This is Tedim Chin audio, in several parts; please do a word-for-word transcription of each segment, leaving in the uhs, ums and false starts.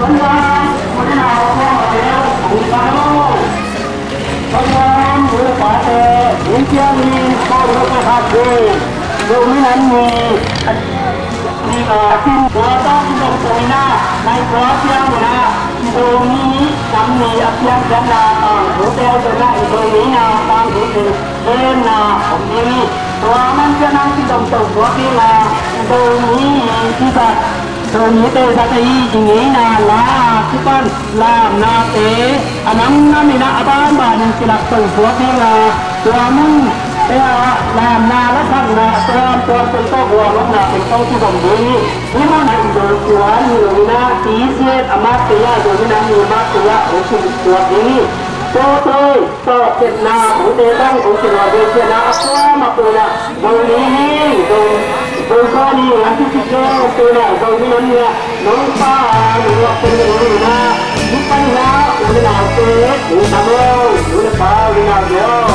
Zomi nam ni khat ding, Zomi nam ni a, ni a, tin tua tawh i dong tawh ina, nai tua piang ina, i Zomi nam ni a piang piang na, a, hotel tawh na i Zomi na, tang hotel, len na, om ni, tua man piang na i dong tawh tua piang na, i Zomi, i zat, Zomite zat a i, i ngeina, la, kipan, lamnate, a nam nam ina a banbanin kilak tong suak dinga, tua munte ah lamna lasakna tuam tuam teng tawh gualnopna teng tawh kizom ding hi. Hih munah i Zo suan hi lo ina, ti siat a makte ah, Zomi nam ni makte ah hong kisuak ding hi. Tua tawh tawh kepna hongte bang hong kilua ve siatna a kuamah puina Zo ni hi, Zo, Zo suan hi, a kikik lo puina Zomi nam ni ah nong pa, nong luak pen nong lina, nong paina, u le naute, u tam aw, u le pa, u le naute aw.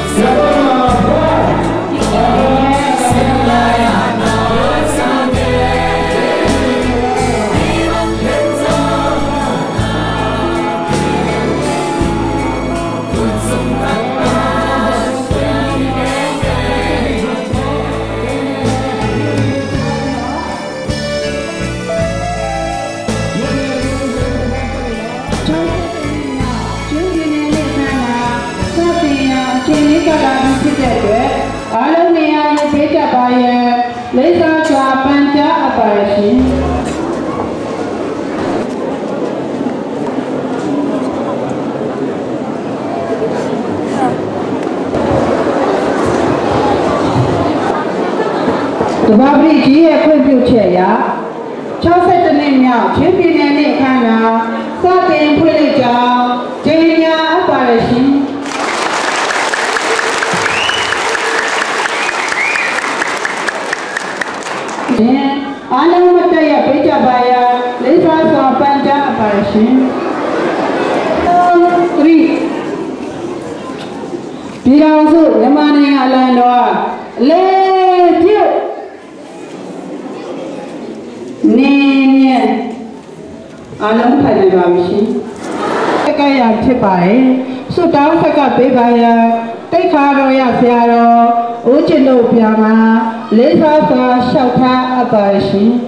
Sa သဘာပတိကြီးရဲ့ခွင့်ပြုချက်အရ ခြောက်ဆယ့်တစ်နှစ်မြောက် ချင်းပြည်နယ်နေ့အခမ်းအနား စတင်ဖွင့်လှစ်ကြောင်း ကြေညာအပ်ပါတယ်ရှင်။ အားလုံးမတ်တတ်ရပ်ပေးကြပါရန် လေးစားစွာပန်ကြားအပ်ပါတယ်ရှင်။ သတိ၊ ပြည်ထောင်စုမြန်မာနိုင်ငံအလံတော် အလဲပြုတ်၊ နေမြဲ၊ အားလုံးထိုင်နိုင်ပါပြီရှင်။ ဆက်ကပ်ရန်ဖြစ်ပါတယ်။ ဆုတောင်းဆက်ကပ်ပေးပါရန် သိက္ခာတော်ရဆရာတော် ဦးကျင်တို့ပြောင်းမှာ လေးစားစွာလျှောက်ထားအပ်ပါတယ်ရှင်။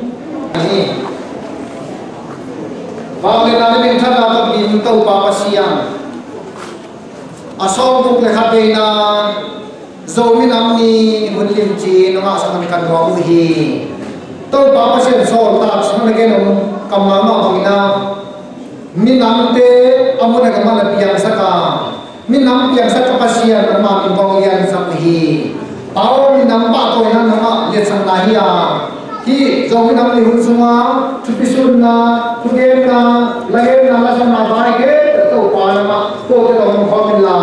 ဗာမင်နာမင်္ဂလာ တတ်ပြီး တော့ပါပစီယံ အဆုံး ပုဂ္ဂိုလ် ခတ်ပေးနာ Zomi Nam Ni hun limci nong ngahsak man ka nuam uh hi. Topa Pasian sawltak sung na gen om kammal mah bangin ah, minamte a mun a gam ah na piangsak a, minam piangsak ka Pasian nangmah min kong liansak uh hi. Pa aw, minam pahtawina nangmah liatsakna hi a, hih Zomi Nam Ni hun sungah thupi sunna, thugenna, lagenna, lasamna vai khempeuh Topa nangmah kote tawh hong khawm inla,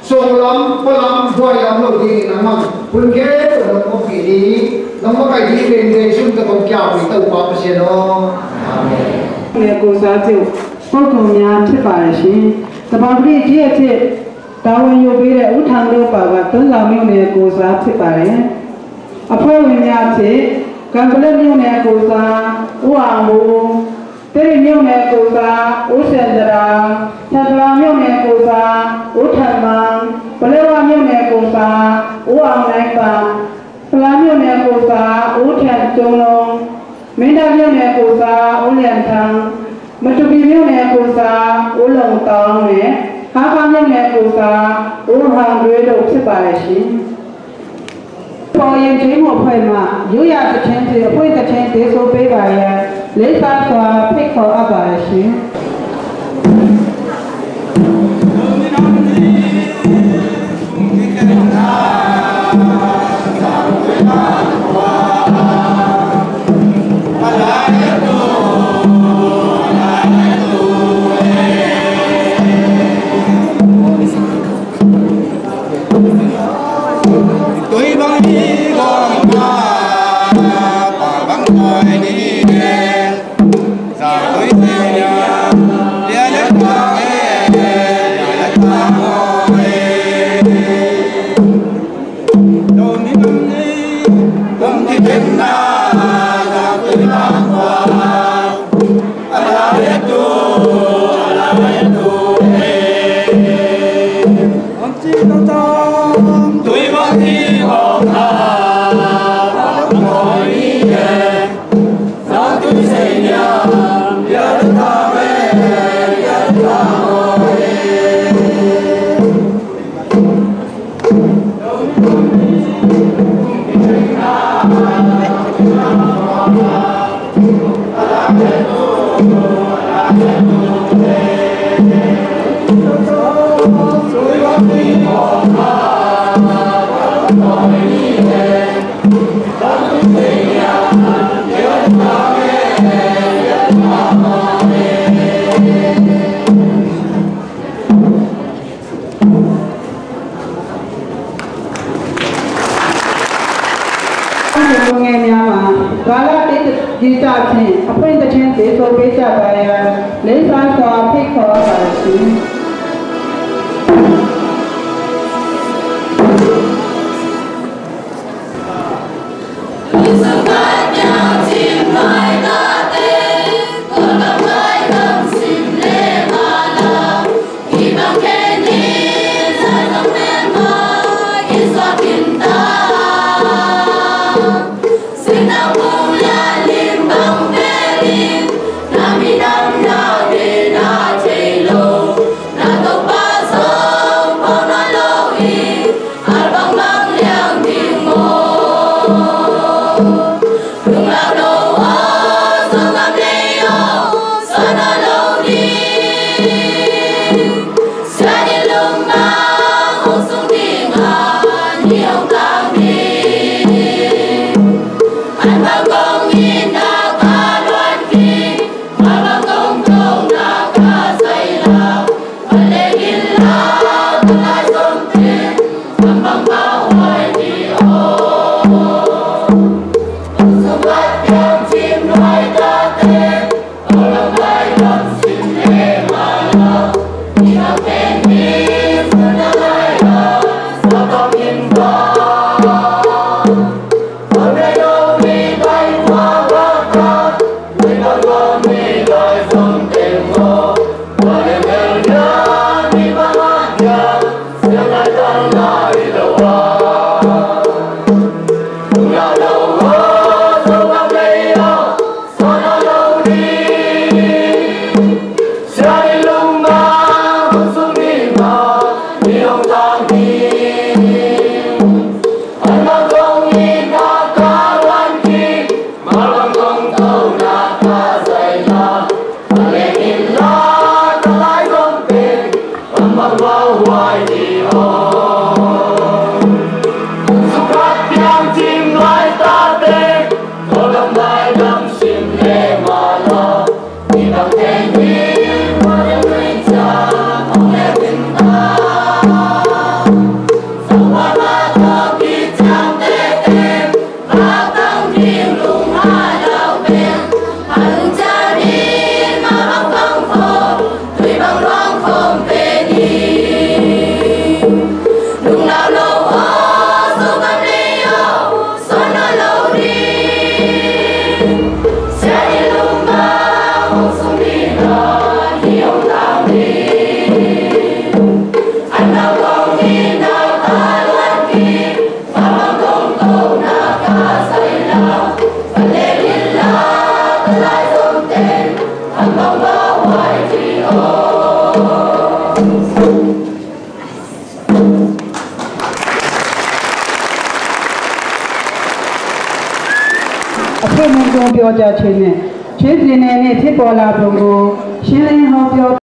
sunglam, pualam, buailam lo dingin nangmah hun khempeuh nong ompih ding, nong makaih ding teng Jesu min tawh kong kiampih, Topa Pasian aw. Amen. ကိုယ်စားပြုပုဂ္ဂိုလ်များဖြစ်ပါတယ်ရှင်။ သဘာပတိကြီးအဖြစ်တာဝန်ယူပေးတဲ့ဦးထံဒိုးပါက သွင်ဆောင်မြို့နယ်ကိုယ်စားဖြစ်ပါတယ်။ အဖွဲ့ဝင်များအဖြစ် ကံပလတ်မြို့နယ်ကိုယ်စား ဦးအောင်မိုး၊ သစ်ရည်မြို့နယ်ကိုယ်စား ဦးစံသရ၊ ထန်ဖလန်မြို့နယ်ကိုယ်စား ဦးထန်မန်း၊ ပလက်ဝမြို့နယ်ကိုယ်စား ဦးအောင်နိုင်ပန်၊ ဖလမ်းမြို့နယ်ကိုယ်စား ဦးထန်ကျိုးနုံ၊ မင်းတပ်မြို့နယ်ကိုယ်စား ဦးလျန်ထန်း၊ မတူပီမြို့နယ်ကိုယ်စား ဦးလုံတောင်းနဲ့ ဟားခါးမြို့နယ်ကိုယ်စား ဦးဟန်ဒွေးတို့ဖြစ်ပါတယ်ရှင်။ ပေါ်ယဉ်ကျေးမှုအဖွဲ့မှ ရိုးရာသီချင်းတွေ အဖွင့်သီချင်းသီဆိုပေးပါရန် လေးစားစွာ်ဖိတ်ခေါ်အပ်ပါတယ်ရှင်။ Honourable ငယ်များမှာ ဂါလတိတ်ဂီတဖြင့် အဖွင့်သီချင်းသီဆိုပေးကြပါရန် လေးစားစွာဖိတ်ခေါ်အပ်ပါတယ်ရှင်။ အထွတ်မိန့်ခွန်းပြောကြားခြင်းနဲ့ ချင်းပြည်နယ်နှင့် ဖြစ်ပေါ်လာပုံကို ရှင်းလင်းဟောပြော